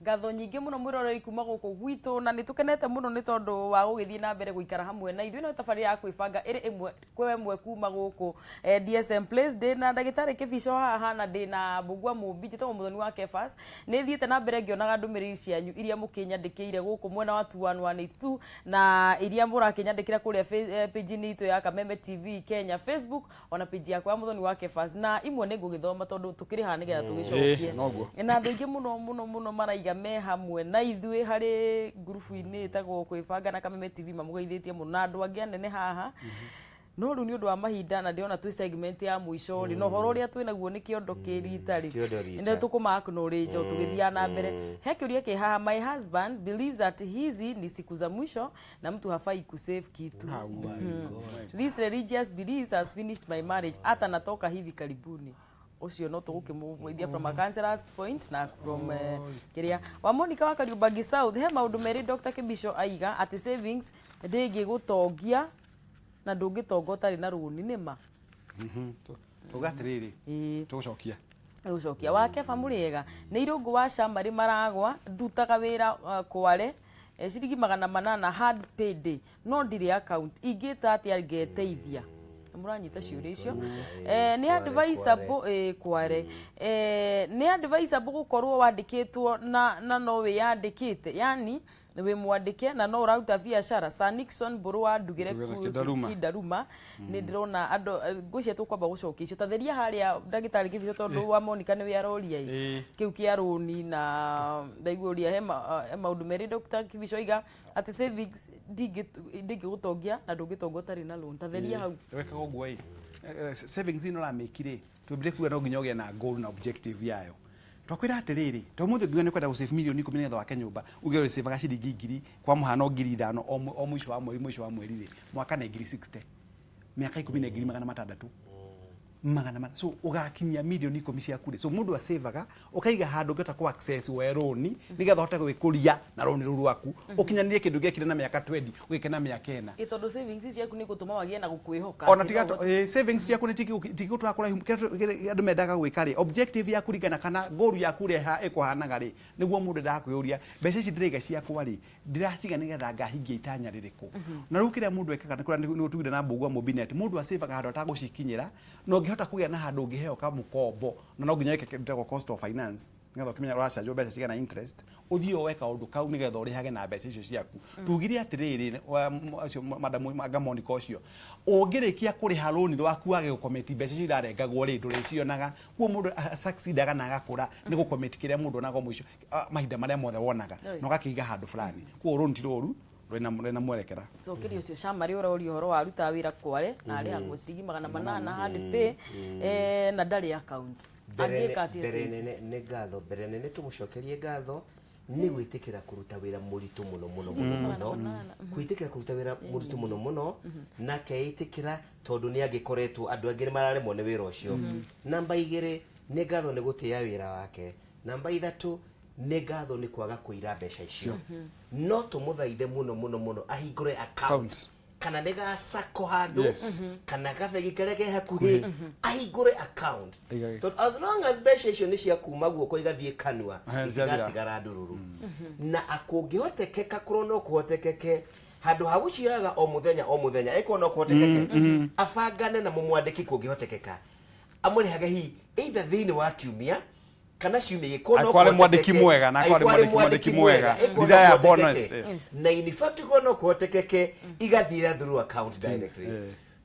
Ngatho nyingĩ mũno mwĩroreri kuma gũkũ gwitũ, na nĩ tũkenete mũno nĩ tondũ wa gũgĩthiĩ na mbere gũikara hamwe na ithuĩ. No tabarĩra ya kwĩbanga ĩrĩ ĩmwe kwa ĩmwe kuma gũkũ DSM Place. Ndĩna ndagĩtarĩ Kĩbico haha na ndĩna Mbũgua Mũmbi, njĩtagwo Mũthoni wa Kefas. Nĩ thiĩte na mbere ngĩonaga ndũmĩrĩri cianyu iria mũkĩnyandĩkĩire gũkũ mwena wa 21182 na iria mũrakĩnyandĩkĩra kũrĩa page-inĩ itũ ya Kameme TV Kenya Facebook, ona page yakwa ya Mũthoni wa Kefas, na imwe nĩ ngũgĩthoma tondũ tũkĩrĩ haha nĩgetha tũgĩcokie. Noguo. Na andũ aingĩ mũno mũno mũno maraiga me hamwe na ithuĩ harĩ ngurubu-inĩ ĩtagwo Kwĩbanga na Kameme TV, mamũgeithĩtie mũno na andũ angĩ anene haha. No rĩu nĩ ũndũ wa mahinda na ndĩrona twĩ segment ya mũico rĩ, na ũhoro ũrĩa twĩ naguo nĩ kĩondo kĩrita rĩ, Kĩondo rita. Nĩ tũkũma acknowledge o tũgĩthiaga na mbere. He kĩũria kĩ haha: "My husband believes that hizi ni siku za mwisho na mtu hafai kusave kitu. This religious beliefs has finished my marriage, hata natoka hivi karibuni." Ũcio no tũgũkĩmũgeithia from a counselor's point na from kĩrĩa wa Monica wa Kariubangi South. He maũndũ merĩ Dr. Kibicho aiga atĩ savings ndĩngĩgũtongia na ndũngĩtonga ũtarĩ na rũni, nĩma? Tuga atĩrĩrĩ, Ĩĩ. tũgũcokia. Gũcokia wake bamũrĩega nĩ irũngũ wa camarĩ maragwa. Ndutaga wĩra kware ciringi 800 hard payday, no ndirĩ account. Ingĩta atĩa ngeteithia? Mũranyita ciũria icio? Nĩ advisable kware nĩ advisable gũkorwo wandĩkĩtwo na no wĩyandĩkĩte, yani wĩ mwandĩke na no ũraruta biacara? Sir Nixon Mbũrũ wa Ndugĩre. Ndugĩre Kĩndaruma. Kindaruma. Nĩ ndĩrona andũ ngwĩciria tũkwamba gũcokia icio. Tatheria harĩa, ndagĩtarĩ Kĩbico, tondũ wa Monica nĩwe aroria ĩ. Kĩu kĩa rũni na ndaigua ũria he maũndũ merĩ Dr. Kibico aiga atĩ savings ndĩngĩgũtongia na ndũngĩtonga ũtarĩ na loan. Tatheria hau. Wekaga ũguo ĩ, savings ĩno ũramĩki rĩ, twambire kuga no nginya ũgĩe na goal na objective yayo. Twakwĩra atĩrĩrĩ, to mũthĩ ngiuga nĩ kwenda gũsave 10,000,000 nĩgetha wake nyũmba, uge ũrĩsavaga ciringi ngiri, kwa mũhano 5,000 o mũico wa mweri, mũico wa mweri rĩ, mwaka nĩ ngiri 60, mĩaka 10 nĩ 600,000 magana mana. So ũgakinyia 10,000,000 ciaku rĩ? So mũndũ acevaga ũkaiga handũ ũngĩhota kũ access we rũni nĩgetha ũhote gwĩkũria na rũni rũu rwaku, ũkinyanĩrie kĩndũ gĩekire na mĩaka 20, ũgĩke na mĩaka 4. Ĩ, tondũ savings ciaku nĩ gũtũma wagĩe na gũkwĩhoka Ona atĩ tiga no ũhote- savings ciaku nĩ tigũtwara kũraihu. Kĩrĩa andũ mendaga gwĩka rĩ, objective yaku ringana kana goal yaku ũrĩa ĩkũhanaga rĩ, nĩguo mũndũ endaga kwĩyũria, mbeca ici ndĩraiga ciakwa rĩ, ndĩraciga nĩgetha ngahingia itanya rĩrĩkũ? Na rĩu kĩrĩa mũndũ ekaga nĩ kũrĩa nĩ tugire na Mbũgua Mũmbi atĩ mũndũ acĩvaga handũ atagũcikinyĩra, na ũngĩhota kũgĩa na handũ ũngĩheo kamũkombo, na no nginya wĩke kĩndũ gĩtagwo cost of finance nĩgetha ũkĩmenya ũracanjwo mbeca cigana interest, ũthiĩ woe kaũndũ kau nĩgetha ũrĩhage na mbeca icio ciaku. Tugire atĩrĩrĩ, ũcio madam anga Monica ũcio, ũngĩrĩkia kũrĩha rũni rwaku wage gũkometi, mbeca icio irarengagwo rĩ, ndũrĩcionaga. Kuo mũndũ succeedaga na agakũra nĩ gũkometi kĩrĩa mũndũ onaga o mũico, mahinda marĩa mothe wonaga na ũgakĩiga handũ fulani. Kuo rũni ti rũru, rwĩna mwerekera. Cokeria ũcio camarĩ ũroria ũhoro wa arutaga wĩra kware na arĩhagwo ciringi 800 hard pay na ndarĩ account. Mbere Angĩka atĩa? Mbere nene nĩ ngatho, mbere nene tũmũcokerie ngatho nĩ gwĩtĩkĩra kũruta wĩra mũritũ mũno mũno mũno mũno, gwĩtĩkĩra kũruta wĩra mũritũ mũno mũno, na keĩtĩkĩra tondũ nĩ angĩkoretwo andũ angĩ nĩ mararemwo nĩ wĩra ũcio. Namba 2, nĩ ngatho nĩ gũtĩĩa wĩra wake. Namba 3, nĩ ngatho nĩ kwaga kũira mbeca icio. No tũmũthaithe mũno mũno mũno ahingũre account Account. kana nĩ ga sacco handũ kana gabegi karĩa ke hakuhĩ, ahingũre account. Tondũ as long as mbeca icio nĩ cia kuma guoko igathiĩ kanua, Ehe, ciathira. itigatigara ndũrũrũ. Na kũngĩhotekeka, korwo no kũhotekeke, handũ ha gũcioyaga o mũthenya o mũthenya, ĩkorwo no kũhotekeke abangane na mũmwandĩki, kũngĩhotekeka amũrĩhage hihi either thĩinĩ wa kiumia kana ciumia igĩkorwo no Angĩkorwo arĩ mwandĩki kũhotekeke- mwega, na angĩkorwo arĩ angĩkorwo arĩ mwandĩki mwega, ĩkorwo no reliable, kũhotekeke. honest, yes. Na in fact korwo no kũhotekeke igathiĩra through account directly.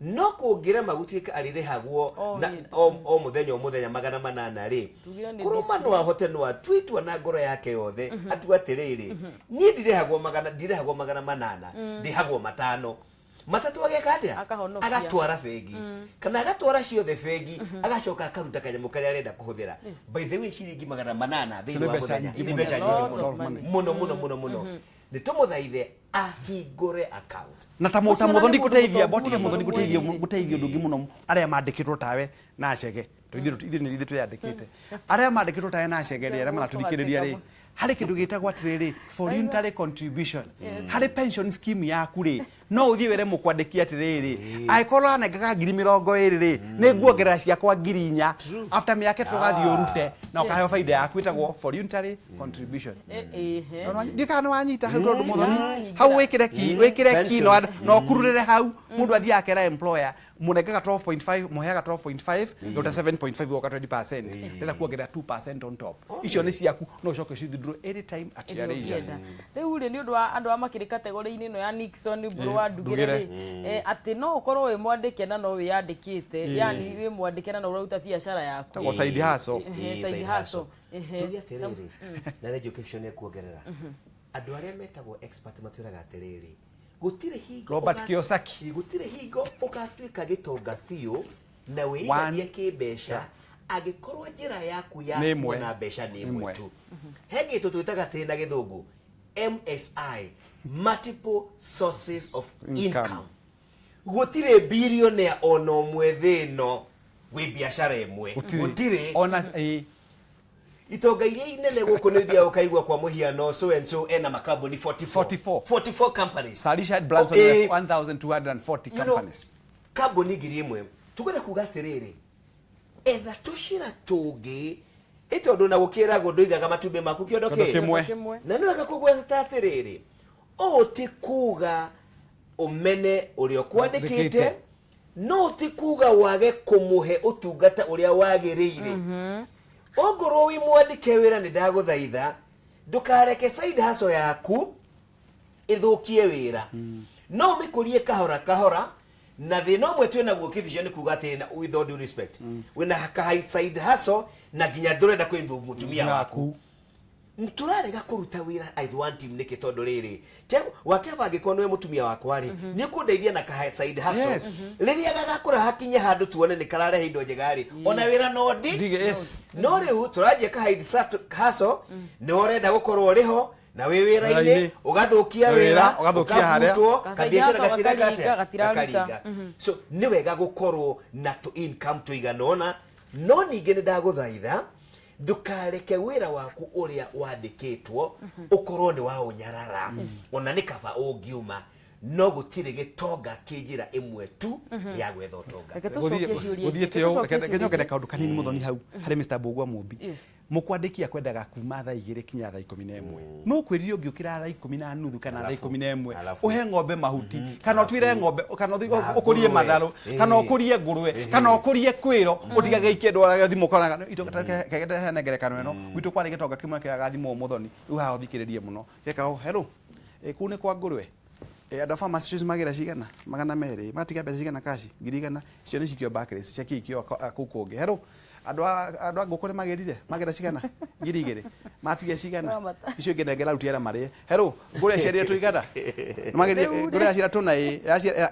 No kũngĩrema gũtuĩka arĩrĩhagwo O na hĩndĩ. o mũthenya o mũthenya 800 rĩ, Tugire nĩ kũrũma no ahote, no atue itua na ngoro yake yothe, atue atĩrĩrĩ, niĩ ndirĩhagwo magana, ndirĩhagwo 800, ndĩhagwo 500, 3 ageka atĩa? Akahonokia. Agatwara bengi kana agatwara ciothe bengi, agacoka akaruta kanyamũ karĩa arenda kũhũthĩra. By the way, ciringi 800 thĩinĩ Nĩ wa mbeca mũthenya nyingĩ nĩ mũno. mbeca Lot nyingĩ of mũno money. mũno mũno mũno mũno. Nĩ tũmũthaithe ahingũre account. Na ta Ũcio ta ona nĩ Muthoni mũndũ ngũteithia mũtongu botige mũno Muthoni ngũteithia mweri-rĩ. ngũteithia ũndũ ũngĩ mũno. Arĩa mandĩkĩtwo tawe na Chege, to ithuĩ nĩ ithuĩ twĩyandĩkĩte, arĩa mandĩkĩtwo tawe na Chege rĩ, arĩa maratũthikĩrĩria rĩ, harĩ kĩndũ gĩtagwo atĩrĩrĩ, voluntary contribution harĩ pension scheme yaku rĩ. No ũthiĩ wĩre mũkwandĩki atĩrĩrĩ, angĩkorwo ũranengaga 20,000 rĩ, nĩ nguongerera ciakwa 4,000 after mĩaka 3 ũgathiĩ ũrute na ũkaheo baida yaku ĩtagwo voluntary contribution. Ndiũĩ kana nĩ wanyita hau tondũ Muthoni hau wĩkĩre ki wĩkĩre ki na ũkururĩre hau mũndũ athiĩ akera employer mũnengaga 12.5 mũheaga 12.5 ndota 7.5 woka 20% ndĩrenda kuongerera 2% on top. Icio nĩ ciaku no ũcoke ũci withdraw anytime at your leisure. Rĩu rĩ, nĩ ũndũ wa andũ arĩa makĩrĩ kategori-inĩ ĩno ya Nixon Mbũrũ wa Ndugĩre rĩ, atĩ no ũkorwo wĩ mwandĩke na no wĩyandĩkĩte, yani wĩ mwandĩke na no ũraruta biacara yaku. Tagwo side hustle. Side hustle. Tuge atĩrĩrĩ, na nĩ njũke biũ nĩ kuongerera andũ arĩa metagwo expert matwĩraga atĩrĩrĩ, gũtirĩ hingo Robert Kiyosaki, gũtirĩ hingo ũgatuĩka gĩtonga biũ na wĩiganie kĩmbeca angĩkorwo njĩra yaku ya kuona mbeca nĩ ĩmwe tu. He kĩndũ twĩtaga atĩrĩ na gĩthũngũ MSI, multiple sources of income. Gũtirĩ billionaire ona ũmwe thĩ ĩno wĩ biacara ĩmwe, gũtirĩ. Ona itonga iria inene gũkũ nĩ ũthiaga ũkaigua kwa mũhiano so and so ena makambuni 44 companies. Sir Richard Branson 1240 companies. Kambuni 1,000. Tugenda kuga atĩrĩrĩ, etha tũcĩra tũngĩ ĩtondũ na gũkĩragwo ndũigaga matumbĩ maku kĩondo kĩmwe. Na nĩ wega kũgweta atĩrĩrĩ, ũũ ti kuga ũmene ũrĩa ũkwandĩkĩte, no ti kuga wage kũmũhe ũtungata ũrĩa wagĩrĩire. Ongorwo wĩ mwandĩke wĩra nĩ ndagũthaitha ndũkareke side hustle yaku ĩthũkie wĩra. No ũmĩkũrie kahora kahora, na thĩna ũmwe twĩnaguo kĩbicio nĩ kuga atĩ with all due respect wĩna ka side hustle na nginya ndũrenda kũ-involve mũtumia waku. Tũrarega kũruta wĩra as one team nĩkĩ? Tondũ rĩrĩ wakeba angĩkorwo nĩwe mũtumia wakwa rĩ, nĩ ũkũndeithia na ka side hustle. Rĩrĩa gagakũra hakinye handũ tuone nĩ kararehe indo njega rĩ, ona wĩra no ndi. No rĩu tũranjia ka side hustle, nĩ ũrenda gũkorwo ũrĩho na wĩ wĩra-inĩ, ũgathũkia wĩra, ũgabutwo, kabiacara gatira. So nĩ wega gũkorwo na tũ income tũigana ũna, no ningĩ nĩ ndagũthaitha ndukareke wĩra waku ũrĩa wandĩkĩtwo ũkorwo nĩ wa ũnyarara, ona nĩ kaba ũngiuma, no gũtirĩ gĩtonga kĩ njĩra ĩmwe tu ya gwetha ũtonga. Gũthiĩte nyongere kaũndũ kanini Muthoni hau harĩ Mr. Mbũgua Mũmbi. Mũkwandĩki akwendaga kuma thaa 2 kinya thaa 11. No kwĩrire ũngĩũkĩra thaa 10:30 kana thaa 11 ũhe ng'ombe mahuti, kana ũtuire ng'ombe, kana ũkũrie matharũ, kana ũkũrie ngũrwe, kana ũkũrie kwĩro, ũtigage ikĩndwaraga thimũ konaga kegete ngerekano ĩno. Gwitũ kwarĩ gĩtonga kĩmwe kĩoyaga thimũ Muthoni, rĩu haha ũthikĩrĩrie mũno. Gĩkaga hello, kũu nĩ kwa ngũrwe. Andũ a pharmacies magĩra cigana 200, matiga mbeca cigana kaci 100,000, icio nĩ cikio Barclays, cia kĩikio kũu kũngĩ. Hello, andũ a ngũkũ nĩ magĩrire magĩra cigana 2,000, matiga cigana icio ingĩ nengera ruti arĩa marĩe. Hello, ngũrĩa ciarĩa tũigana ngũrĩa ciarĩa tũna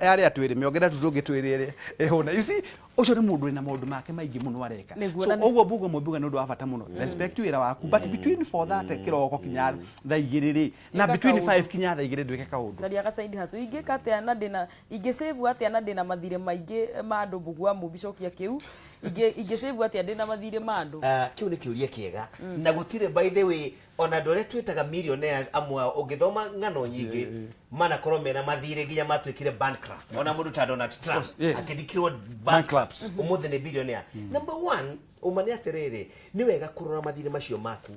yarĩa twĩrĩ mĩongerera tu tũngĩ twĩrĩ ĩhũne. You see, ũcio nĩ mũndũ wĩna maũndũ make maingĩ mũno areka. So ũguo Mbũgua Mũmbi nĩ ũndũ wa bata mũno. Respect wĩra waku, but between 4:30 kĩroko kinya thaa 2 rĩ, na between 5 kinya thaa 2 ndwĩke kaũndũ. Caria ga side hustle. Ingĩka atĩa na ndĩna ingĩ save atĩa na ndĩna mathirĩ maingĩ ma andũ? Mbũgua Mũmbi cokia kĩu. Ingĩ save atĩa ndĩna mathirĩ ma andũ? Kĩu nĩ kĩũria kĩega na gũtirĩ, by the way, ona andũ arĩa twĩtaga millionaires amwe ao ũngĩthoma ng'ano nyingĩ manakorwo mena mathirĩ nginya matuĩkire bankrupt. Ona mũndũ ta Donald Trump akĩndikirwo bankrupt, ũmũthĩ nĩ billionaire. Number one, ũma nĩ atĩrĩrĩ, nĩ wega kũrora mathirĩ macio maku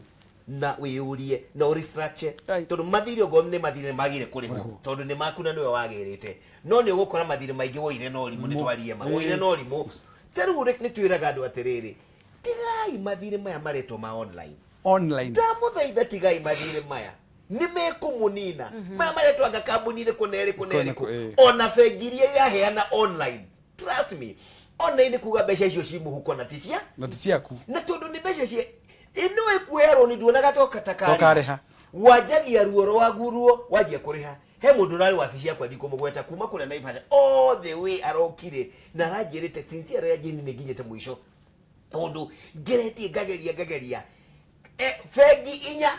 na wĩyũrie na ũrestructure, tondũ mathirĩ okorwo nĩ mathirĩ magĩrĩire kũrĩhwo tondũ nĩ maku na nĩwe wagĩrĩte, no nĩ ũgũkora mathirĩ maingĩ woire na ũrimũ, nĩ twarie ma woire na ũrimũ. Ta rĩu nĩ twĩraga andũ atĩrĩrĩ, tigai mathirĩ maya maretwo ma online. Ndamũthaitha tigai mathirĩ maya, nĩ mekũmũnina. Maya maretwo anga kambuni ĩrĩkũ na ĩrĩkũ na ĩrĩkũ, ona bengi iria iraheana online, trust me, online kuga mbeca icio ci mũhuko na ti cia na ti ciaku, na tondũ nĩ mbeca cia ĩno ĩkuoya rũni nduonaga toka takarĩha, wanjagia ruo rwagu ruo wanjia kũrĩha. He mũndũ ũrarĩ wabici yakwa ndikũmũgweta kuma kũrĩa Naivasha all the way arokire na aranjĩrĩte sincere njini nĩ nginyĩte mũico, tondũ ngeretie ngageria bengi inya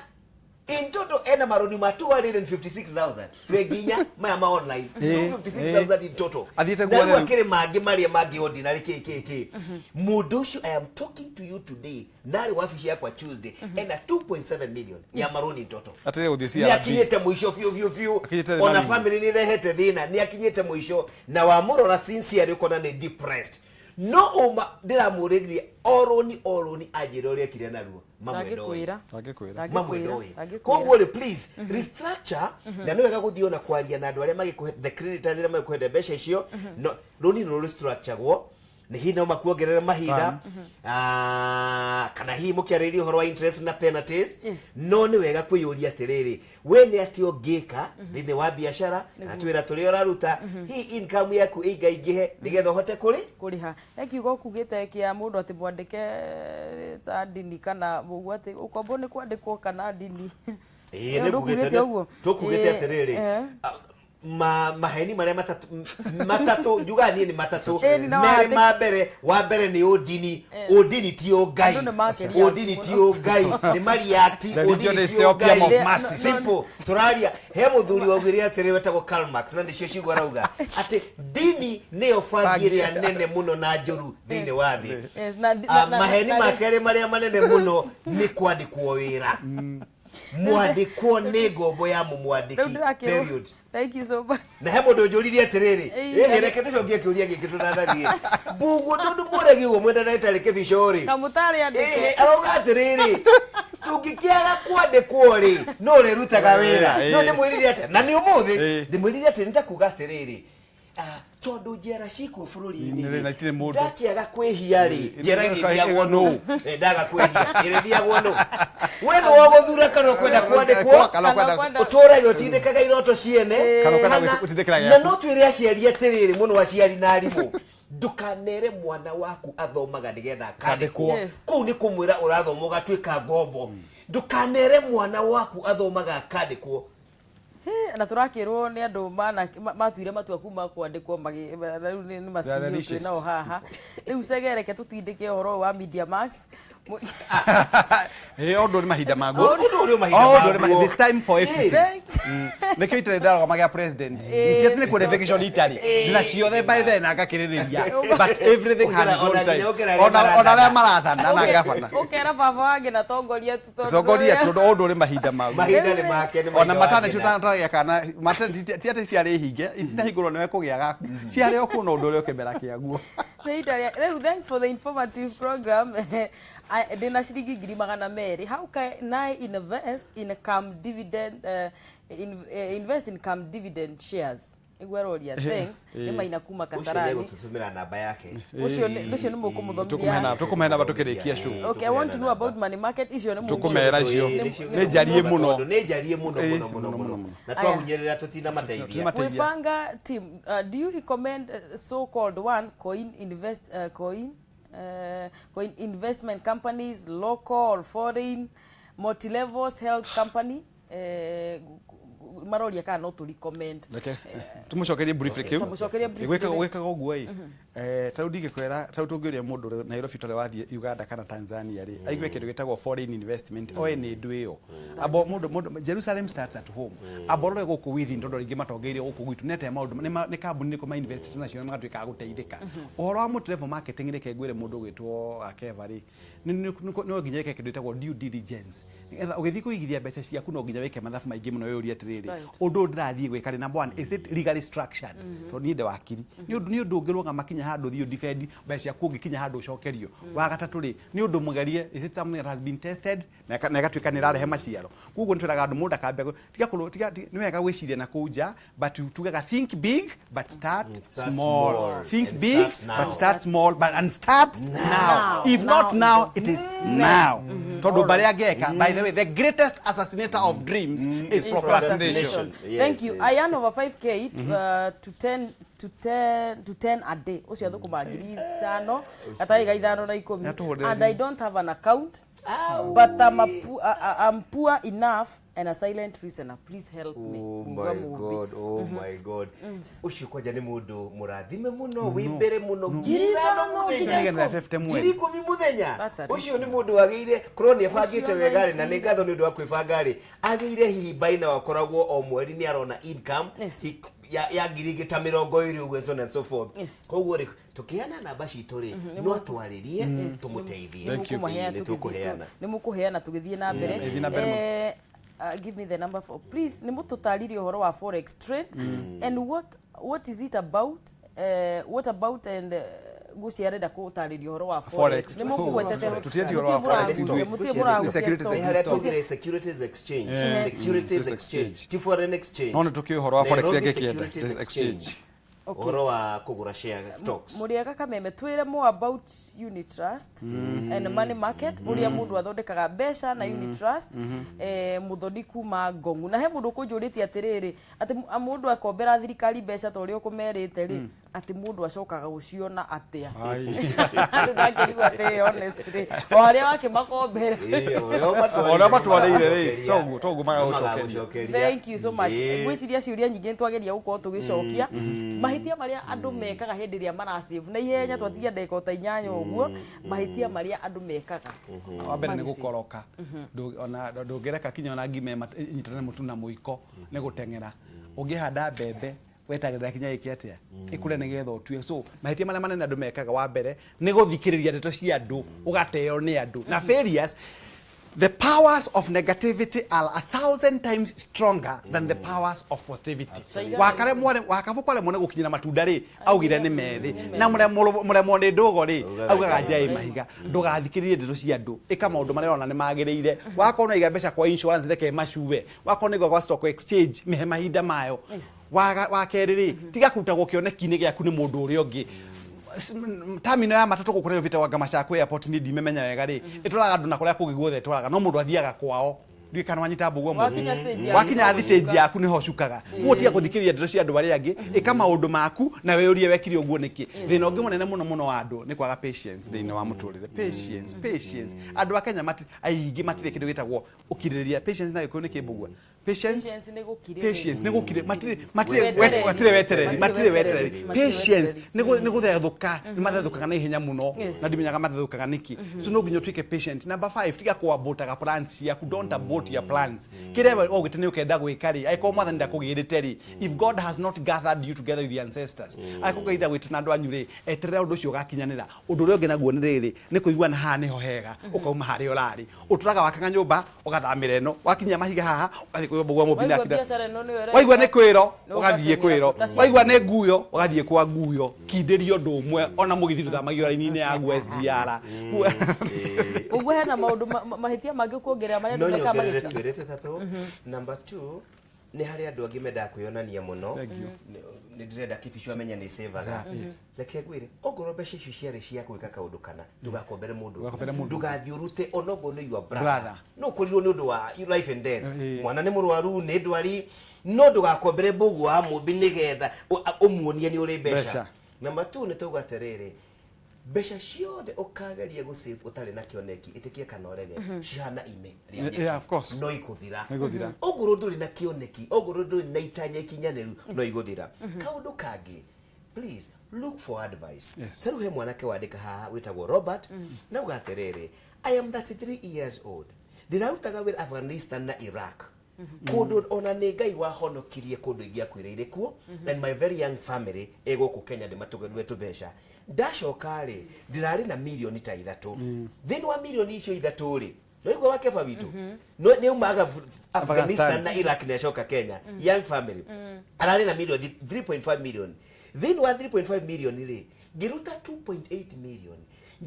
In total ena maroni ma 256,000 bengi inya maya ma online, 256,000 in total. Athiĩte Na guothe rĩu rĩu. akĩrĩ mangĩ marĩa mangĩ ordinary kĩ kĩ kĩ. Mũndũ ũcio, I am talking to you today, narĩ wabici yakwa Tuesday, ena 2.7 million ya maroni in total. Atĩrĩ gũthiĩ Nĩ CRB. akinyĩte mũico biũ biũ biũ. Akinyĩte Ona thĩna-inĩ. family nĩ ĩrehete thĩna, nĩ akinyĩte mũico, na wamũrora sincerely ũkona nĩ depressed. No ũma ndĩramũrĩrie oroni oroni anjĩre ũrĩa ekire naruo mamwe ndoĩ. Ndangĩkwĩra. Ndangĩkwĩra. Mamwe Ndangĩkwĩra. ndoĩ. Ndangĩkwĩra. Koguo rĩ, please restructure, na nĩ wega gũthiĩ ona kwaria na andũ arĩa magĩkũhe, the creditors arĩa magĩkũhete mbeca icio. No rũni nĩ rũrestructuragwo, nĩ hihi no makuongerere mahinda, kana hihi mũkĩarĩrĩria ũhoro wa interest na penalties. Yes. No nĩ wega kwĩyũria atĩrĩrĩ, we nĩ atĩ ũngĩka thĩinĩ wa biacara na twĩra tũrĩa ũraruta, hihi income yaku ĩingaingĩhe nĩgetha ũhote kũrĩ Kũrĩha. He kiugo kugĩte kĩa mũndũ atĩ mwandĩke ta ndini kana ũguo, atĩ ũkombo nĩ kwandĩkwo kana ndini. Ĩĩ, Nĩ nĩ ũndũ ngugĩte ũkugĩte ũguo? Tũkugĩte Ĩĩ, atĩrĩrĩ, maheni marĩa matatũ, matatũ njugaga niĩ nĩ matatũ. Ĩĩ, nĩ Merĩ wahati- ma mbere, wa mbere nĩ ũndini. Ũndini ti ũngai. Andũ nĩ makĩria Ũndini ti ũngai, nĩ mariati. Religion Ũndini is ti the opium ũngai. of masses. Simple. Tũraria he mũthuri waugire atĩrĩ wetagwo Karl Marx, na nĩcio ciugo arauga atĩ ndini nĩyo bangi ĩrĩa nene mũno na njũru thĩinĩ wa thĩ. Yes, na- Maheni na- ma kerĩ marĩa manene mũno nĩ kwandĩkwo wĩra. Mwandĩkwo nĩ ngombo ya Rĩu mũmwandĩki, ndĩrakĩrwo. period. Thank you so much. Na he mũndũ ũnjũririe atĩrĩrĩ, Ĩĩ, ĩhĩ, reke tũcokie kĩũria gĩkĩ tũnathathiĩ mbungu tondũ mũregi ũguo mwenda ndagĩtarĩ kĩbico rĩ. Kamũtarĩ Ĩhĩ, andĩke. arauga atĩrĩrĩ, tũngĩkĩaga kwandĩkwo rĩ, no ũrĩrutaga wĩra? Ĩĩ. No ndĩmwĩrire atĩ na nĩ ũmũthĩ ndĩmwĩrire atĩ nĩtakuga atĩrĩrĩ, tondũ njera cikuo bũrũri-inĩ Nĩ- na itirĩ mũndũ. Ndakĩaga kwĩhia rĩ, njera ĩrĩthiagwo nũ? nũ? Ndaga kwĩhia ĩrĩthiagwo nũ? We nĩ wagũthura kana ũkwenda kwandĩkwo, Kana ũkwenda- Kana ũtũrage ũtindĩkaga iroto ciene, Kana ũkwenda kana- gũtindĩkĩra na gĩaku. no twĩre aciari atĩrĩrĩ mũno, aciari na arimũ, ndũkanere mwana waku athomaga nĩgetha akandĩkwo. Yes. Kũu nĩ kũmwĩra ũrathoma ũgatuĩka ngombo. Ndũkanere mwana waku athomaga akandĩkwo. Na tũrakĩrwo nĩ andũ matuire matua kuma kwandĩkwo rĩu nĩ They are the macini twĩ richest. nao haha. Rĩu cegereke tũtindĩke ũhoro ũyũ wa Media Max. Ĩĩ, o ũndũ nĩ mahinda maguo. Ũndũ ũrĩ mahinda O ũndũ nĩ maguo. This time for everything. Nĩkĩo itarĩ ndarũgama gĩa president. Ti atĩ nĩ qualification itarĩ. Ndĩna ciothe by then na ngakĩrĩrĩria. But everything has its own Ona time. nginya ũkĩra arĩa Ona arĩa marathana na gavana. Ũkera baba wange na tongoria tu tondũ Tongoria ũrĩa- tondũ o ũndũ ũrĩ mahinda maguo. Mahinda nĩ make, nĩ Ona mahinda wa maternity ngina. ũtanataragia kana maternity ti atĩ ciarĩ hinge, itinahingũrwo nĩwe kũgĩa gaku. Ciarĩ o kuo na ũndũ ũrĩa ũkĩmera kĩaguo. Nĩ ihinda rĩu thanks for the informative program. Ndĩna ciringi 200,000. How can I invest in cam dividend, invest in cam dividend shares? Nĩguo aroria. Thanks. Nĩ Maina kuma Ũcio Kasarani. nĩegũtũtũmĩra namba yake. Ũcio nĩ mũkũmũthomithia. Tũkũmũhe namba tũkĩrĩkia show. Okay, I want to know about money market. Icio nĩ Tũkũmera icio. Nĩcio Nĩ njarie mũno. Tondũ nĩ njarie mũno Ĩĩ, mũno mũno mũno, mũno. mũno. Na twahunyĩrĩra tũtinamateithia. Tũtinamateithia. Wĩbanga team, do you recommend so called one coin invest, coin investment companies, local or foreign, multi levels health company? Maroria kana no tũ recommend. Reke tumucokerie briefly kiu. Tũmũcokerie briefly. Gwĩkaga ũguo ĩ, ta rĩu ndingĩkwĩra, ta rĩu tũngĩũria mũndũ ũrĩ Nairobi tũrĩa wathiĩ Uganda kana Tanzania rĩ, aigue kĩndũ gĩtagwo foreign investment, oe nĩ ndũ ĩyo. Abo mũndũ Jerusalem starts at home. Abo rore gũkũ within, tondũ rĩngĩ matongeire gũkũ gwitũ nĩ atĩa maũndũ nĩ kambuni nĩkũ ma invest nacio na magatuĩka a gũteithĩka. Ũhoro wa multi-level marketing, reke ngwĩre mũndũ ũgwĩtwo Akeva rĩ, no nginya wĩke kĩndũ gĩtagwo due diligence. Nĩgetha ũgĩthiĩ kũigithia mbeca ciaku no nginya wĩke mathabu maingĩ mũno, wĩyũrie atĩrĩrĩ, ũndũ ũyũ ndĩrathiĩ gwĩka rĩ, number one, is it legally structured? Tondũ niĩ ndĩ wakiri, nĩ ũndũ ũngĩrũgama kinya handũ ũthiĩ ũdefend mbeca ciaku, ũngĩkinya handũ ũcokerio. Wa gatatũ rĩ, nĩ ũndũ mũgerie? Is it something that has been tested na ĩgatuĩka nĩ ĩrarehe maciaro? Koguo nĩ twĩraga andũ mũndũ akambia tiga kũrũ- tiga nĩ wega gwĩciria na kũu nja, but tugaga think big but start Start small. Small Think and big start now. but start small but and start now. If Now not is now, it is now, tondũ barĩa ngeka, by the way, the greatest assassinator of dreams is procrastination. Procrastination. Yes, Thank you. yes. I earn over 5K to 10 to 10 to 10 a day. Ũcio athũkũma 5,000 gataĩ ga 5 na 10. Nĩatũhũrĩre And I don't have an account. But I'm poor enough and a silent listener. Please help me. Oh my God, oh my God. Ucio kwanja nĩ mũndũ mũrathime mũno, wĩ mbere mũno, 5,000 mũthenya. 150 mweri. 10,000 mũthenya. That's a Ũcio nĩ mũndũ wagĩire, korwo nĩ abangĩte wega rĩ, na nĩ ngatho nĩ ũndũ wa kwĩbanga rĩ, agĩire hihi baina wakoragwo o mweri nĩ arona income Yes. ya 20,000 ũguo and so on and so forth. Yes. Koguo rĩ, tũkĩheana namba citũ rĩ, no atwarĩrie tũmũteithie. Thank you. Ĩĩ, nĩ tũkũheana. Nĩ mũkũheana tũgĩthiĩ na mbere. Ĩthiĩ na mbere mũno. Give me the number for please. Nĩ mũtũtarĩrie ũhoro wa forex trade and what is it about, what about and ngũcia arenda kũtarĩria ũhoro wa forex. Forex. Nĩ mũkũgwetete. Tũtiendia ũhoro wa forex ithuĩ. Mũtirĩ mũragucia Securities stock. and Nĩ harĩa stocks. tugire Securities Exchange. Yeah. Securities Mm. Exchange. Ti foreign exchange. No nĩ tũkĩũĩ ũhoro wa forex Nairobi angĩkĩenda. Securities Exchange. Okay. Ũhoro wa kũgũra share stocks. Mũrĩega Kameme, twĩre more about unit trust and money market, ũrĩa mũndũ athondekaga mbeca na unit trust. Mũthoni kuma Ngongu, na he mũndũ ũkũnjũrĩtie atĩrĩrĩ, atĩ mũndũ akombera thirikari mbeca ta ũrĩa ũkũmerĩte rĩ, atĩ mũndũ acokaga gũciona atĩa? Ai. Andũ ndangĩrigwo atĩ honestly o harĩa wakĩmakombera. Ĩĩ, o Ũrĩa matwarĩire rĩ, toguo magagũcokeria. Thank you so much. Ĩĩ. Ngwĩciria ciũria nyingĩ nĩ twageria gũkorwo tũgĩcokia mahĩtia marĩa andũ mekaga hĩndĩ ĩrĩa marasave na ihenya. Twatigia ndagĩka o ta 8 ũguo, mahĩtia marĩa andũ mekaga. Wa mbere nĩ gũkoroka. Ona ndũngĩreka kinya ona ngima ĩnyitane mũtu na mũiko nĩ gũteng'era. Ũngĩhanda mbembe wetagĩrĩra kinya ĩke atĩa, ĩkũre nĩgetha ũtue. So mahĩtia marĩa manene andũ mekaga, wa mbere nĩ gũthikĩrĩria ndeto cia andũ, ũgateo nĩ andũ na failures. The powers of negativity are 1,000 times stronger than the powers of positivity. Wakaremwo wakabu kwaremwo nĩ gũkinyĩra matunda rĩ, augire nĩ methĩ, na mũremwo nĩ ndũgo rĩ, augaga njaĩ mahiga. Ndũgathikĩrĩrie ndeto cia andũ, ĩka maũndũ marĩa ũrona nĩ magĩrĩire. Wakorwo nĩ waiga mbeca kwa insurance, reke macue. Wakorwo nĩ gwa stock exchange, mĩhe mahinda mayo. Wa kerĩ rĩ, tiga kũrutagwo kĩoneki-inĩ gĩaku nĩ mũndũ ũrĩa ũngĩ. Terminal ya matatũ gũkũ Nairobi ĩtagwo Macakũ Airport, niĩ ndimĩmenya wega rĩ, ĩtwaraga andũ na kũrĩa kũngĩ guothe ĩtwaraga, no mũndũ athiaga kwao. Ndiũĩ kana wanyita mbũguo mũndũ. Wakinya stage yaku Wakinya nĩho stage ũcukaga. Yaku nĩho ũcukaga. Koguo tiga gũthikĩrĩria ndeto cia andũ arĩa angĩ, ĩka maũndũ maku na wĩyũrie wekire ũguo nĩkĩ. Thĩna ũngĩ mũnene mũno mũno wa andũ nĩ kwaga patience thĩinĩ wa mũtũrĩre. Patience, patience. Andũ a Kenya aingĩ matirĩ kĩndũ gĩtagwo ũkirĩrĩria. Patience na Gĩkũyũ nĩ kĩmbũgua? Patience. Patience nĩ gũkirĩrĩria. Patience nĩ gũkirĩ, matirĩ matirĩ Wetereri. matirĩ wetereri, matirĩ Matirĩ wetereri. wetereri. Patience nĩ gũthethũka, nĩ mathethũkaga na ihenya mũno. Yes. Na ndimenyaga mathethũkaga nĩkĩ. So no nginya ũtuĩke patient. Number 5, tiga kũabũtaga plans ciaku. Don't abort your plans. Kĩrĩa we waugĩte nĩ ũkenda gwĩka rĩ, angĩkorwo mwathani ndakũgĩrĩte rĩ, if God has not gathered you together with the ancestors, angĩkorwo Ngai ndagwĩte na andũ anyu rĩ, eterera ũndũ ũcio ũgakinyanĩra. Ũndũ ũrĩa ũngĩ naguo nĩ rĩrĩ, nĩ kũigua na haha nĩho hega, ũkauma harĩa ũrarĩ. Ũtũraga wakaga nyũmba, ũgathamĩra ĩno, wakinyia mahiga haha, ũgathiĩ kwĩ mbũgua mũmbi. Waigua Ndakinda biacara ĩno nĩyo ĩreka. Waigua nĩ kwĩro, Nĩ ũgathiĩ ũgateng'era kwĩro. ta cia- Waigua nĩ nguyo, ũgathiĩ kwa nguyo. Kindĩria ũndũ ũmwe, ona mũgithi ndũthamagio raini-inĩ yaguo SGR. Ũguo hena maũndũ mahĩtia mangĩ kuongerera marĩa No andũ mekaga nyongerere magĩcira? twĩrĩ tũtatũ. Number 2, nĩ harĩ andũ angĩ mendaga kwĩyonania mũno. Thank you. Nĩ ndĩrenda Kibicu amenye nĩ savaga. Reke ngwĩre, ongorwo mbeca icio ciarĩ cia gwĩka kaũndũ kana, ndũgakombere mũndũ. Ndũgakombere mũndũ. Ndũgathiĩ ũrute onokorwo nĩ your brother. Brother. No ũkorirwo nĩ ũndũ wa life and death. Ĩĩ. Mwana nĩ mũrwaru, nĩ ndwari, no ndũgakombere mbũgũ wa mũmbi nĩgetha ũmuonie nĩ ũrĩ mbeca. Mbeca. Number 2, nĩ tauga atĩrĩrĩ, mbeca ciothe ũkageria gũsave ũtarĩ na kĩoneki, ĩtĩkie kana ũrege, cihana ime rĩa nyeki. Yeah, of course. No ikũthira. No igũthira. Ongorwo ndũrĩ na kĩoneki, ongorwo ndũrĩ na itanya ikinyanĩru, no igũthira. Kaũndũ kangĩ, please look for advice. Yes. Ta rĩu he mwanake wandĩka haha wĩtagwo Robert, na uga atĩrĩrĩ, I am 33 years old, ndĩrarutaga wĩra Afghanistan na Iraq, kũndũ ona nĩ Ngai wahonokirie kũndũ ingĩakuĩrĩire kuo, and my very young family ĩ gũkũ Kenya ndĩmatũgĩrue tũbeca. Ndacoka rĩ, ndĩrarĩ na 3 mirioni thĩinĩ wa 3 mirioni icio rĩ, noigua wa keba witũ no nĩ umaga Afghanistan na Iraq nĩ acoka Kenya, young family, ararĩ na 3.5 million. Thĩinĩ wa 3.5 million rĩ, ngĩruta 2.8 million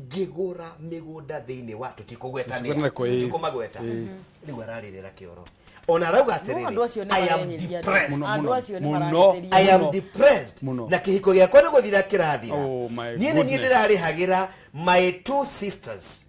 ngĩgũra mĩgũnda thĩinĩ wa tũtikũgwetanĩa, Tũtikũgwetanĩa, ĩĩ. tũtikũmagweta. Rĩu ararĩrĩra kĩoro ona arauga No andũ acio atĩrĩrĩ, nĩ I am mareheria andũ. depressed. Mũno, Andũ mũno, acio nĩ mũno. marahĩtĩria. I am Mũno. depressed. Mũno. Na kĩhiko gĩakwa nĩ gũthira kĩrathira. Oh my Niĩ nĩ niĩ goodness. ndĩrarĩhagĩra my two sisters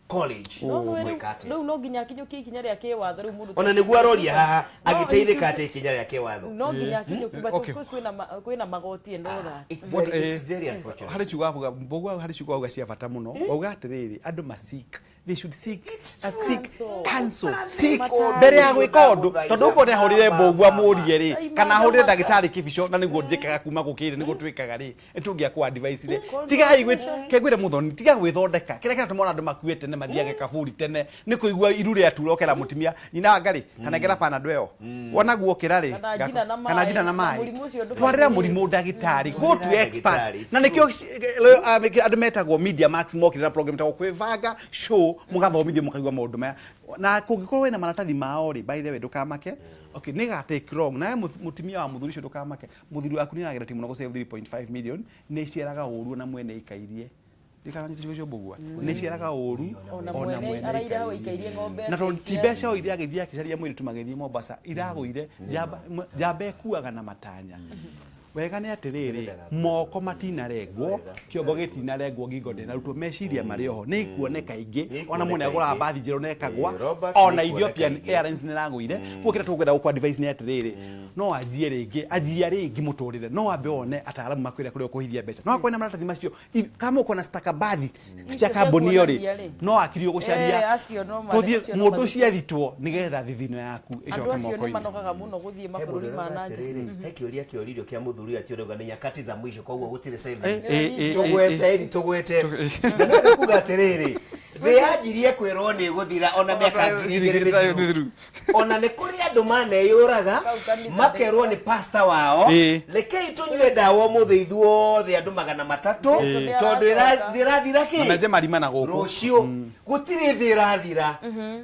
college. No rĩu- Gwĩka atĩa? rĩu no nginya akinyũkie ikinya rĩa kĩwatho rĩu mũndũ. Ona nĩguo aroria haha No, agĩteithĩka icio- atĩ ikinya rĩa kĩwatho. No nginya akinyũkie, but Okay. of course kwĩna magoti and all that. It's What, very, it's eh, very unfortunate. Harĩ ciugo avuga mbũgua, harĩ ciugo auga cia bata mũno. Wauga atĩrĩrĩ, andũ masik They should seek seek Counsel. counsel, seek Mataro. mbere ya gwĩka ũndũ, tondũ ũkorwo ahũrĩre mbũgua mũrie rĩ, Ai, kana ahũrĩre mama. ndagĩtarĩ kĩbico, na nĩguo njĩkaga kuma gũkĩrĩ nĩguo twĩkaga rĩ, nĩtũngĩakũ advice rĩ, tigai kengwĩre mũthoni, tiga gwĩthondeka kĩrĩa kĩratũma ona andũ makue tene, mathiage kaburi tene, nĩ kũigua iru rĩatura ũkera mũtumia nyina wa ngarĩ kanengera panado ĩyo wona guokĩra rĩ, Kana njina na kana njina na maĩ, na maĩ, mũrimũ ũcio ndũbatiĩ. twarĩra mũrimũ ndagĩtarĩ, go to Twarĩra expert. ndagĩtarĩ, it's Na nĩkĩo andũ metagwo Media Max mokire na program etagwo Kwĩbanga Show, mũgathomithio mũkaigua maũndũ maya, na kũngĩkorwo wĩna maratathi mao rĩ, by the way, ndũkamake, okay, nĩ ga take long nawe mũtumia wa mũthuri ũcio, ndũkamake, mũthuri waku nĩ arageretie mũno gũ save 3.5 million, nĩ iciaraga ũru ona mwene ikairie, ndikananyita ciugo cio mbũgua, nĩ iciaraga ũru Ona mwene araira hau aikairie ng'ombe na tondũ ti atĩ mbeca o iria agĩthiĩ akĩcaria mũirĩtu magĩthiĩ Mombasa iragũire njamba, njamba ĩkuaga na matanya. Wega nĩ atĩrĩrĩ, moko matinarengwo, kĩongo gĩtinarengwo, ngingo ndĩnarutwo, meciria marĩ oho, nĩ ikuoneka ingĩ, ona mũndũ agũraga mbathi njerũ na ĩkagwa. Robert, Ona nĩ ikuoneka Ethiopian ingĩ. Airlines nĩ ĩragũire. Koguo kĩrĩa tũkwenda gũkũ advice nĩ atĩrĩrĩ, no anjie rĩngĩ, anjia rĩngĩ mũtũrĩre, no ambe one ataaramu makwĩre kũrĩa ũkũhithia mbeca, no akorwo na maratathi macio, kama ũkona stakabathi cia Icio kambuni ĩyo rĩ, cia kuonania rĩ. no akirio gũcaria Acio no gũthiĩ acio no mũndũ mathiĩ. ũcio athitwo nĩgetha thithino yaku Andũ ĩcoke acio nĩ moko-inĩ. manogaga mũno gũthiĩ He mabũrũri mũndũ ma ũrauga na nja. atĩrĩrĩ, he kĩũria kĩoririo kĩa mũthuri atĩ ũrauga nĩ nyakati za mwisho, koguo gũtirĩ savings. Tũgwete ni tũgwete na no kuga atĩrĩrĩ, thĩ yanjirie kwĩrwo nĩ ĩgũthira ona mĩaka 2000 mĩthiru, ona nĩ kũrĩ andũ maneyũraga Kau kanitha. makerwo nĩ pasta wao, rekei tũnyue ndawa ũmũthĩ ithuothe andũ 300, tondũ thĩ ĩrathira Na menje kĩ marima na gũkũ. Rũciũ gũtirĩ thĩ ĩrathira,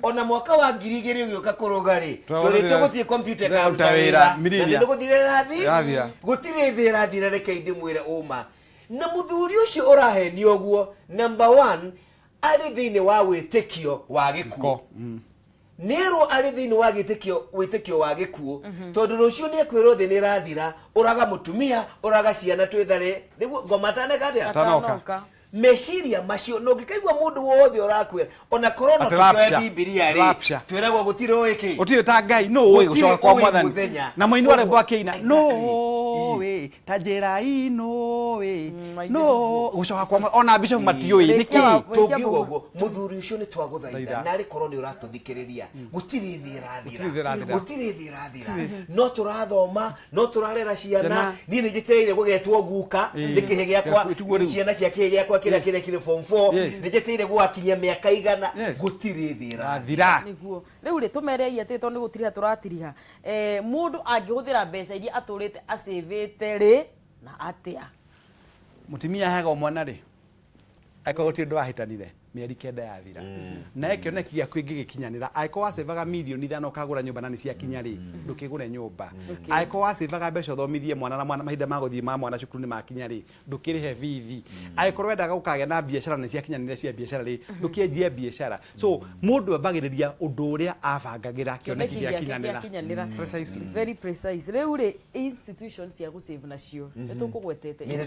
ona mwaka wa 2000 ũgĩũka kũrũga rĩ, twĩrĩtwo gũtirĩ kompiuta ĩkaruta Ĩkaruta wĩra wĩra, na Miriria. nĩ gũthira ĩrathi Ĩrathira. gũtirĩ thĩ ĩrathira. Rekei ndĩmwĩre ũma, na mũthuri ũcio ũrahenio ũguo, number one, arĩ thĩinĩ wa wĩtĩkio wa gĩkuũ. Ko. Nĩerwo arĩ thĩinĩ wa gĩtĩkio wĩtĩkio wa gĩkuũ, tondũ rũciũ nĩ ekwĩrwo thĩ nĩ ĩrathira, ũraga mũtumia, ũraga ciana, twĩthare nĩguo ngoma ataneka atĩa. Atanoka. Atanoka. Meciria macio na ũngĩkaigua mũndũ wothe ũrakwĩra ona korwo no Atĩ tũkĩoya rapture. Bibilia rĩ, Rapture. twĩragwo gũtirĩ ũĩ kĩ. Gũtirĩ ta Ngai no ũĩ Gũtirĩ gũcoka kwa ũĩ mwathani mũthenya. na mũini wa rwĩmbo akĩina no Exactly. ũĩ ta njĩra inoĩ Maithe. no gũcoka kwa mwathani, ona bishop matiũĩ Rĩkia nĩkĩ. Tũngiuga ũguo, mũthuri ũcio nĩ twagũthaitha, Thaitha. narĩ korwo nĩ ũratũthikĩrĩria, gũtirĩ thĩ Gũtirĩ thĩ ĩrathira, ĩrathira. gũtirĩ thĩ ĩrathira, no tũrathoma, no tũrarera ciana. Ciana. Niĩ nĩ njetereire gũgetwo guka nĩ kĩhĩ gĩakwa, Gĩaku, rĩu. ciana cia kĩhĩ gĩakwa kĩrĩa kĩrĩa kĩrĩ form 4, nĩ njetereire gũgakinyia mĩaka igana. Gũtirĩ thĩ ĩrathira. Rathira. Nĩguo rĩu rĩ, tũmerei atĩ tondũ nĩ gũtiriha tũratiriha, mũndũ angĩhũthĩra mbeca iria atũrĩte acĩvĩte rĩ na atĩa? Mũtumia aheagwo mwana rĩ, angĩkorwo gũtirĩ ũndũ wahĩtanire, mĩeri 9 yathira, na kĩoneki gĩaku ĩngĩgĩkinyanĩra, angĩkorwo wacevaga mirioni 5 ũkagũra nyũmba na nĩ ciakinya rĩ, ndũkĩgũre nyũmba. Angĩkorwo wacevaga mbeca ũthomithie mwana, na mwana mahinda ma gũthiĩ ma mwana cukuru nĩ makinya rĩ, ndũkĩrĩhe bithi. Angĩkorwo wendaga gũkagĩa na biacara, nĩ ciakinyanĩra cia biacara rĩ, ndũkĩenjie biacara. So mũndũ ambagĩrĩria ũndũ ũrĩa abangagĩra kĩoneki gĩakinyanĩra. Gĩakinyanĩra. Precisely. Very precise. Rĩu rĩ, institution cia gũsave nacio nĩ tũkũgwetete. Nĩ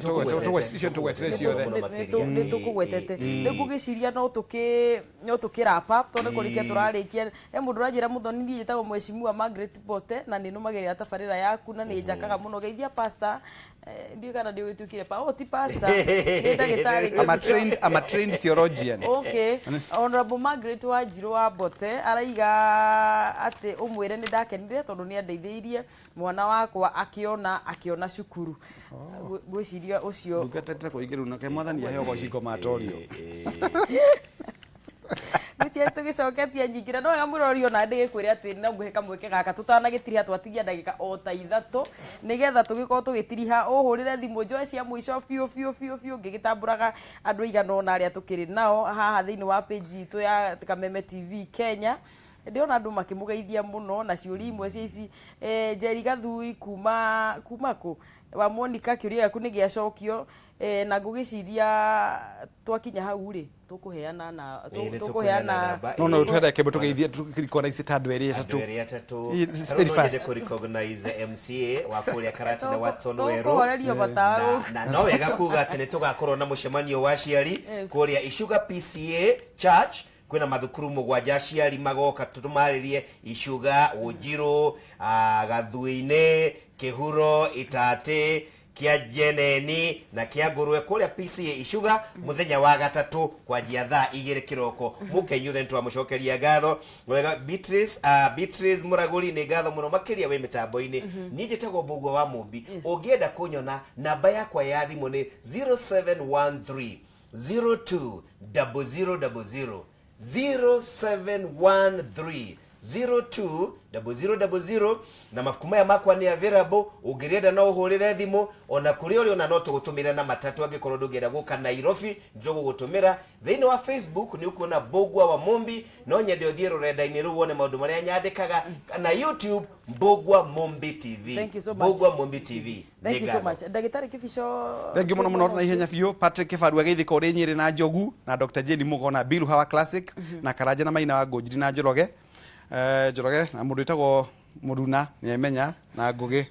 Icio tũgwetete ciothe. Nĩ tũkũgwetete. Rĩu ngũgĩciria no tũkĩrapa tondũ kũrĩkia tũrarĩkia. He mũndũ ũranjĩra, mũthoni, niĩ njĩtagwo Mheshimiwa Margaret Bote na nĩ nũmagĩrĩra tabarĩra yaku na nĩ njakaga mũno, geithia pastor. Ndiũĩ kana nĩ ũgĩtuĩkire pa, oh, ti pastor, nĩ ndagĩtarĩ. I'm a trained theologian. Okay, Honorable Margaret Wanjiru wa Mbote araiga atĩ ũmwĩre nĩ ndakenire tondũ nĩ andeithĩirie mwana wakwa akĩona cukuru. Ngwĩciria ũcio Ndungatete kũingĩrwo nake mwathani aheo gocingo matorio. Ngwĩciria tũgĩcoketie nyingĩ no wega mũrori ona ndĩgĩkwĩre atĩ no ngũhe kamweke gaka tũtanagĩtiriha, twatigia ndagĩka o ta 3 nĩgetha tũgĩkorwo tũgĩtiriha, ũhũrĩre thimũ njoe cia mũico biũ biũ biũ biũ, ngĩgĩtambũraga andũ aigana ũna arĩa tũkĩrĩ nao haha thĩinĩ wa page itũ ya Kameme TV Kenya. Ndĩrona andũ makĩmũgeithia mũno na ciũria imwe cia ici, Njeri Gathui kuma kũ wa Monica, kĩũria gĩaku nĩ gĩacokio, na ngũgĩciria twakinya hau rĩ, tũkũheana na tũkũheana. No twende kembe tũgeithie tũkirikona ici ta andũ erĩ atatũ. Andũ erĩ atatũ. It's very fast. Kũ recognize MCA wa kũrĩa Karatina Watson Weru. Tũkũhorerio matawa. Na no wega kuga atĩ nĩ tũgakorwo na mũcemanio wa aciari kũrĩa Icuga PCA Church. Kwĩna mathukuru 7 aciari magoka tũmarĩrie: Icuga, Ũnjirũ, Gathuĩ-inĩ, Kĩhuro, Itatĩ, kia jeneni na kia ngũrwe kũrĩa PCA Icuga mũthenya wa gatatũ kwanjia thaa 2 kĩroko. Mũke inyuothe nĩtwamũcokeria ngatho wega. Beatrice, Beatrice Mũragũri, nĩ ngatho mũno makĩria wĩ mĩtambo-inĩ. Niĩ njĩtagwo Mbũgua wa Mũmbi. Ũngĩenda kũnyona, namba yakwa ya thimũ nĩ 0713 02 0000, 0713 02 0000. Na mabuku maya makwa nĩ available, ũngĩrĩenda no ũhũrĩre thimũ ona kũrĩa ũrĩ, ona no tũgũtũmĩre na matatũ angĩkorwo ndũngĩenda gũka Nairobi, nĩtũgũgũtũmĩra. Thĩinĩ wa Facebook nĩ ũkuona Mbũgua wa Mumbi, no nyende ũthiĩ rũrenda-inĩ rũu wone maũndũ marĩa nyandĩkaga, kana YouTube, Mbũgua Mumbi TV. Thank you so much. Mbũgua Mumbi TV. Thank you so Nĩ ngatho. much, ndagĩtarĩ Kĩbico. Thank you muno muno na ihenya biũ. Patrick Kibarua Geithĩka ũrĩ Nyĩrĩ na Njogu na Dr. Jane Mugo na Bill Hawa Classic na Karanja na Maina wa Ngũnjiri na Njoroge, Njoroge na mũndũ wĩtagwo Mũruna nĩemenya na Ngũgĩ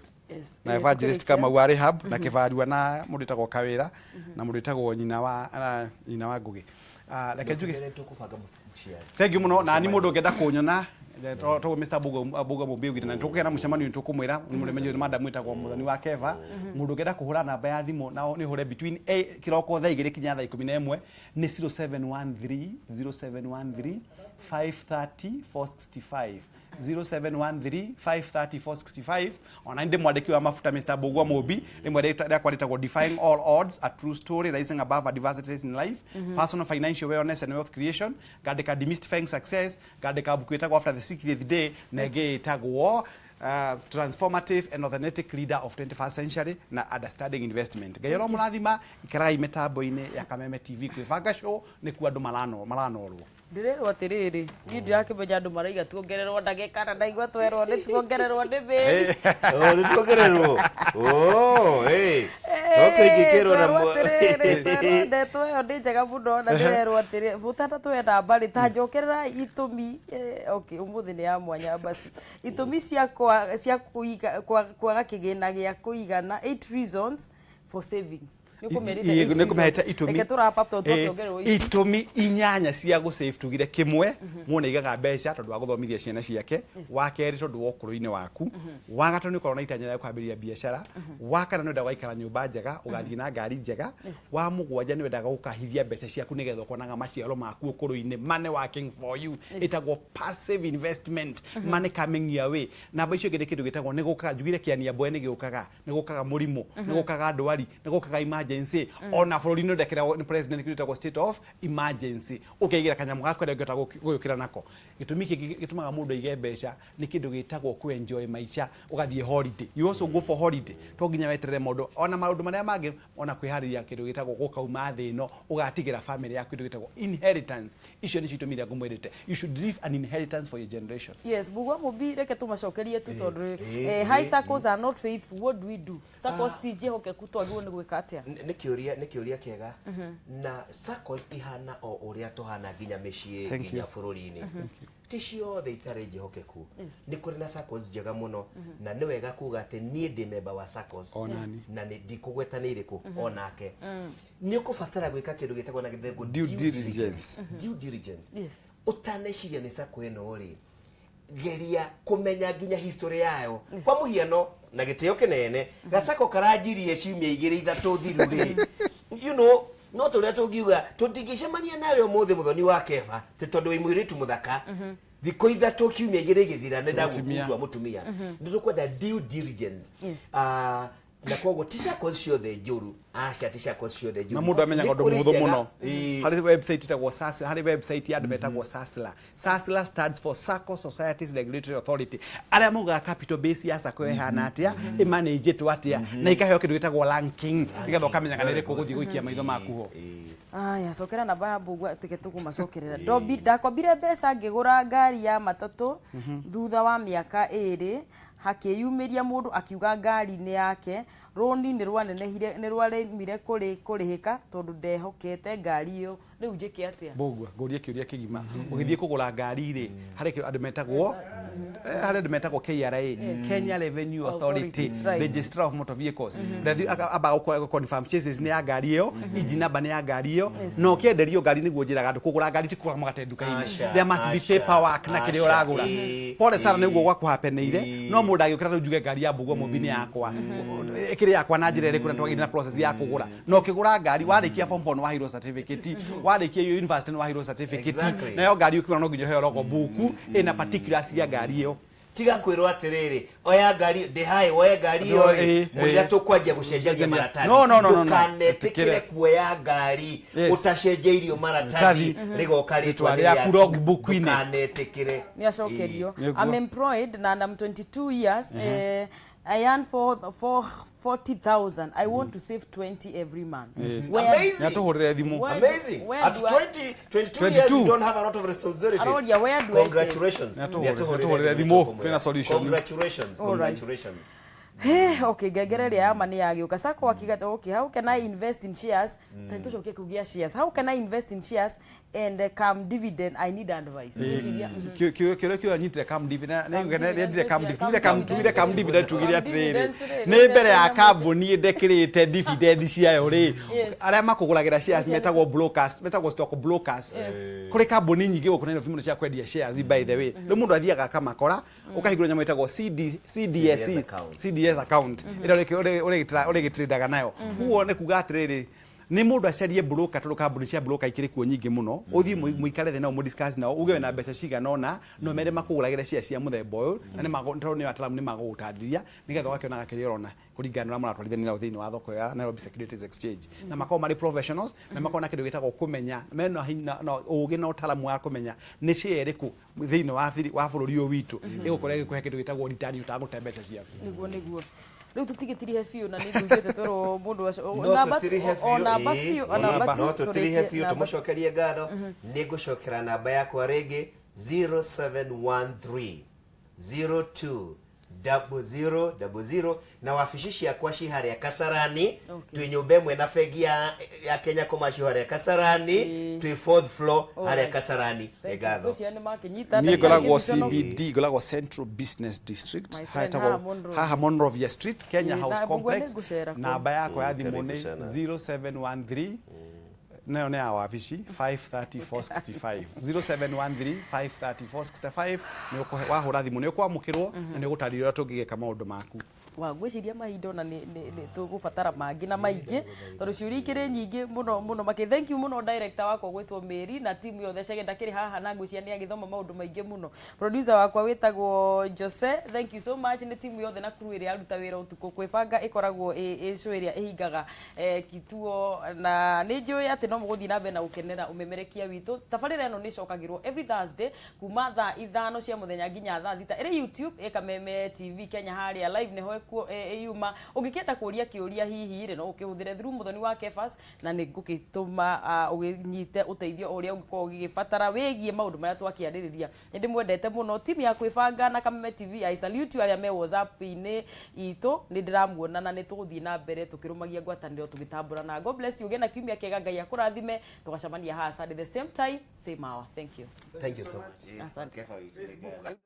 na Evangelist Tũkĩrĩkia. Kamau wa Rehab na Kĩbarua na mũndũ wĩtagwo Kawĩra na mũndũ wĩtagwo nyina wa Ngũgĩ. Reke njuge Mbere tũkũbanga mũciari. Thank you muno. Na ni mundu ũngĩenda kũnyona toguo Mr. Buga Mumbi augire, na nĩtũkũgĩa na mũcemanio, nĩtũkũmwĩra nĩ mũrĩmenyi nĩ madam wĩtagwo Mũthoni wa Keva. Mũndũ ũngĩenda kũhũra namba ya thimũ na nĩ ũhũre between kĩroko thaa 2 kinya thaa 11 nĩ 0713 0713 530 465, 0713 530 465. Ona ndĩ mwandĩki wa mabuta Mr. Mbũgua Mũmbi, rĩmwe rĩakwa rĩtagwo Defying All Odds: A True Story, Rising Above Adversities in Life, Personal Financial Wellness and Wealth Creation. Ngandĩka Demystifying Success, ngandĩka mbuku ĩtagwo After the 60th Day, na ĩngĩ ĩtagwo Transformative and Authentic Leader of 21st Century na Understanding Investment. Ngai ũromũrathima. Ikaragai mĩtambo-inĩ ya Kameme TV, kwĩbanga show nĩkuo andũ maranorwo. Ndĩrerwo atĩrĩrĩ, niĩ ndirakĩmenya andũ maraiga tuongererwo ndagĩka, na ndaigua twerwo nĩ tuongererwo nĩ mĩeri. Oh, nĩ tuongererwo. Oh, hey. Toke ingĩkĩrwo na Twerwo atĩrĩrĩ, twerwo ndeto ĩyo nĩ njega mũno, na ndĩrerwo atĩrĩ mũtana twenda mbarĩ ta njokerera itũmi. Okay, ũmũthĩ nĩ ya mwanya basi, itũmi cia kwaga kĩgĩna gĩa kũigana, eight reasons for savings. Nĩ ũkũmĩrĩte eight Nĩ kũmehete reasons. itũmi. Reke tũrapa tondũ twakĩongererwo ici. Itũmi inyanya cia gũsave. Tugire kĩmwe, mũndũ nĩaigaga mbeca tondũ wa gũthomithia ciana ciake, wa kerĩ tondũ wa ũkũrũ-inĩ waku, wa gatatũ nĩ ũkorwo na itanya rĩa kwambĩrĩria biacara, wa kana nĩ wendaga gũikara nyũmba njega, ũgathiĩ na ngari njega, wa mũgwanja nĩ wendaga gũkahithia mbeca ciaku nĩgetha ũkonaga maciaro maku ũkũrũ-inĩ, money working for you, ĩtagwo passive investment, money coming your way. Namba icio ingĩ nĩ kĩndũ gĩtagwo nĩ gũkaga, njugire kĩania mbwe, nĩ gĩũkaga, nĩ gũkaga mũrimũ, nĩ gũkaga ndwari, nĩ gũkaga emergency. Ona bũrũri-inĩ ndekĩragwo nĩ president kĩndũ gĩtagwo state of emergency, ũkeigĩra kanyamũ gaku karĩa ũngĩhota gũgĩũkĩra nako. Gĩtũmi kĩngĩ gĩtũmaga mũndũ aige mbeca nĩ kĩndũ gĩtagwo kũ-enjoy maica, ũgathiĩ holiday. You also go for holiday, to nginya weterere maũndũ ona maũndũ marĩa mangĩ, ona kwĩharĩria kĩndũ gĩtagwo gũkauma thĩ ĩno, ũgatigĩra family yaku kĩndũ gĩtagwo inheritance. Icio nĩcio itũmi iria ngũmwĩrĩte, you should leave an inheritance for your generations. Yes, Mbugua Mumbi, reke tũmacokerie tu tondũ high high SACCOs are not faithful. What do we do? SACCOs ti njĩhokeku, twagĩrĩirwo nĩ gwĩka atĩa? Nĩ kĩũria kĩega, na SACCOs ihana o ũrĩa tũhana nginya mĩciĩ, Thank nginya you. bũrũri-inĩ, ti ciothe itarĩ njĩhokeku. Nĩ kũrĩ na SACCOs njega mũno, na nĩ wega kuga atĩ niĩ ndĩ member wa SACCOs. Onani. Na nĩ ndikũgweta nĩ irĩkũ, onake nĩ ũkũbatara gwĩka kĩndũ gĩtagwo na gĩthũngũ due diligence. Due diligence. Ũtaneciria nĩ SACCO ĩno rĩ, geria kũmenya nginya history yayo. Kwa mũhiano, na gĩtĩo kĩnene, gacako karanjirie ciumia 2 3 thiru rĩ, no tũrĩa tũngiuga tũtingĩcemania nawe ũmũthĩ, Mũthoni wa Keba, tĩ tondũ wĩ mũirĩtu mũthaka, thikũ 3, kiumia 2 igĩthira nĩ ndagũtua mũtumia. Nĩ tũkwenda due diligence. Na koguo ti SACCOs ciothe njũru, aca, ti SACCOs ciothe njũru. Na mũndũ amenyaga Nĩ ũndũ kũrĩ mũhũthũ njega. mũno. Harĩ website ĩtagwo SASRA, harĩ website ya andũ metagwo SASRA. SASRA stands for Sacco Societies Regulatory Authority, arĩa maugaga capital base ya SACCO ĩhana atĩa, ĩmanĩnjĩtwo atĩa, na ikaheo kĩndũ gĩtagwo ranking, nĩgetha ũkamenyaga nĩ rĩkũ ũgũthiĩ gũikia maitho maku ho. Aya, cokera namba ya Mbugua tike tũkũmacokerera. Ndakombire mbeca ngĩgũra ngari ya matatũ, thutha wa mĩaka 2 hakĩyumĩria mũndũ akiuga ngari nĩ yake. Rũni nĩ rwanenehire, nĩ rwaremire kũrĩhĩka tondũ ndehokete ngari ĩyo. Rĩu njĩke atĩa? Mbũgua, ngũrie kĩũria kĩgima. Ũgĩthiĩ kũgũra ngari rĩ, harĩ andũ metagwo, harĩ andũ metagwo KRA, Kenya Revenue Authority, Authorities, right. Registrar of Motor Vehicles. Ndathiĩ amba gũ confirm chassis nĩ ya ngari ĩyo, engine number nĩ ya ngari ĩyo, na ũkĩenderio ngari nĩguo njĩraga andũ kũgũra ngari ti kũgũra mũgate nduka-inĩ. Aca, There must be aca, paperwork na kĩrĩa aca, ũragũra. Pole sana nĩguo gwakũhapeneire, no mũndũ agĩũkĩra rĩu njuge ngari ya Mbũgua Mũmbi nĩ yakwa, ĩkĩrĩ yakwa na njĩra ĩrĩkũ, na twagĩire na process ya kũgũra. Na ũkĩgũra ngari, warĩkia form 4 nĩ waheirwo certificate, warĩkia university nĩ waheirwo certificate, nayo ngari ũkĩgũra no nginya ũheo logbook ĩna particulars cia ngari ĩyo. Tiga kwĩrwo atĩrĩrĩ, oya ngari ndĩhaĩ, woe ngari ĩyo ĩ, mũira tũkwanjia gũcenjagia maratathi. No. Ndũkanetĩkĩre Ĩtĩkĩre. Kuoya ngari ũtacenjeirio maratathi, rĩgoka rĩtwa Rĩtwa rĩaku logbook-inĩ. Ndũkanetĩkĩre. Nĩ acokerio. Nĩguo. I'm employed and I'm 22 years. I earn for 40,000. I want to save 20 every month. Amazing. Nĩatũhũrĩre thimũ. Amazing. Where At do I- 20, 22 years, 22. you don't have a lot of responsibilities. Aroria, where do I save? Congratulations. Nĩatũhũrĩre thimũ, twĩna solution. Congratulations. All right. Congratulations. Okay, ngengere ĩrĩa ya ma nĩ yagĩũka sako akiga, okay, how can I invest in shares? Ta tũcokie kĩu gĩa shares. How can I invest in shares and come dividend? I need advice. Ngwĩciria, Kĩũria kĩu anyitire come dividend, nĩendire come Come dividend, tugire come dividend, tugire Come atĩrĩrĩ, dividends rĩ, nĩ mbere ya kambuni ndekĩrĩte dividend ciayo rĩ, arĩa makũgũragĩra shares metagwo brokers, metagwo stock brokers. Kũrĩ kambuni nyingĩ gũkũ Nairobi mũno cia kwendia shares, by the way. Rĩu mũndũ athiaga akamakora, ũkahingũra nyamũ ĩtagwo CD, CDSE, CDS account. CDS account ĩrĩa ũrĩgĩtradaga nayo. Koguo nĩ kuga atĩrĩrĩ, nĩ mũndũ acarie broker, tondũ kambuni cia broker ikĩrĩ kuo nyingĩ mũno. Ũthiĩ mũikare thĩ nao, mũdiscuss nao, uge wĩna mbeca cigana ũna, no mere makũgũragĩre share cia mũthemba ũyũ, na nĩ tondũ nĩ ataalamu, nĩ magũgũtarĩria nĩgetha ũgakĩonaga kĩrĩa ũrona kũringana na ũrĩa mũratwarithania nao thĩinĩ wa thoko ya Nairobi Securities Exchange. Na makoragwo marĩ professionals, na makoragwo na kĩndũ gĩtagwo kũmenya, mena hinya na ũgĩ na ũtaalamu wa kũmenya nĩ share ĩrĩkũ thĩinĩ wa bũrũri ũyũ witũ ĩgũkorwo ĩgĩkũhe kĩndũ gĩtagwo return ũtagũte mbeca ciaku. Nĩguo rĩu tũtigĩtirihe biũ, na nĩ nguigĩte twerwo mũndũ acio No tũtirihe o biũ, namba ĩĩ, biũ, o namba no tu tũtirihe tũrĩkie biũ. namba. Tũmũcokerie ngatho. Nĩ ngũcokera namba yakwa rĩngĩ, 0713 02 0000, na wabici ciakwa ci harĩa Kasarani. Twĩ nyũmba ĩmwe na bengi ya Kenya Commercial harĩa Kasarani. Twĩ fourth floor harĩa Kasarani. Nĩ ngatho. Ngwĩciria nĩ makĩnyita. Niĩ Ndagĩtarĩ ngoragwo Kĩbico no- CBD, ngoragwo Central Business District. My Haha friend, ĩtagwo haha Monrovia. Haha Monrovia Street, Kenya Ĩĩ, House na Mbũgua Complex. nĩngũcera kũu. Namba yakwa ya thimũ Karibu nĩ sana. 0713, nayo nĩ ya wabici, 530 465, 0713 530 465. Nĩ ũkũhe wahũra thimũ nĩ ũkwamũkĩrwo na nĩ ũgũtarĩrio ũrĩa tũngĩgĩka maũndũ maku. Wa ngwĩciria mahinda ona nĩ tũgũbatara mangĩ na maingĩ, tondũ ciũria ikĩrĩ nyingĩ mũno mũno makĩ. Thank you mũno, director wakwa gwĩtwo Mary na timu yothe. Chege ndakĩrĩ haha na ngwĩciria nĩ agĩthoma maũndũ maingĩ mũno. Producer wakwa wĩtagwo Jose, thank you so much. Nĩ timu yothe na crew ĩrĩa yaruta wĩra ũtukũ. Kwĩbanga ĩkoragwo ĩ show ĩrĩa ĩhingaga kituo, na nĩ njũĩ atĩ no mũgũthiĩ na mbere na gũkenera ũmemerekia witũ. Tabarĩra ĩno nĩ ĩcokagĩrwo every Thursday kuma thaa 5 cia mũthenya nginya thaa 6, ĩrĩ YouTube ĩ Kameme TV Kenya harĩa live nĩho ĩkuo ĩyuma. Ũngĩkĩenda kũria kĩũria hihi rĩ, no ũkĩhũthĩre through Mũthoni wa Kefas, na nĩ ngũgĩtũma ũgĩnyite ũteithio ũrĩa ũngĩkorwo ũgĩgĩbatara wĩgiĩ maũndũ marĩa twakĩarĩrĩria. Nĩ ndĩmwendete mũno, timu ya kwĩbanga na Kameme TV. I salute you arĩa me WhatsApp-inĩ itũ, nĩ ndĩramuona, na nĩ tũgũthiĩ na mbere tũkĩrũmagia ngwatanĩro tũgĩtambũrana. God bless you, ũgĩe na kiumia kĩega, Ngai akũrathime. Tũgacemania haha Sunday, the same time, same hour. Thank you. Thank you so much. Asante. Kefa witũ, nĩ ngatho.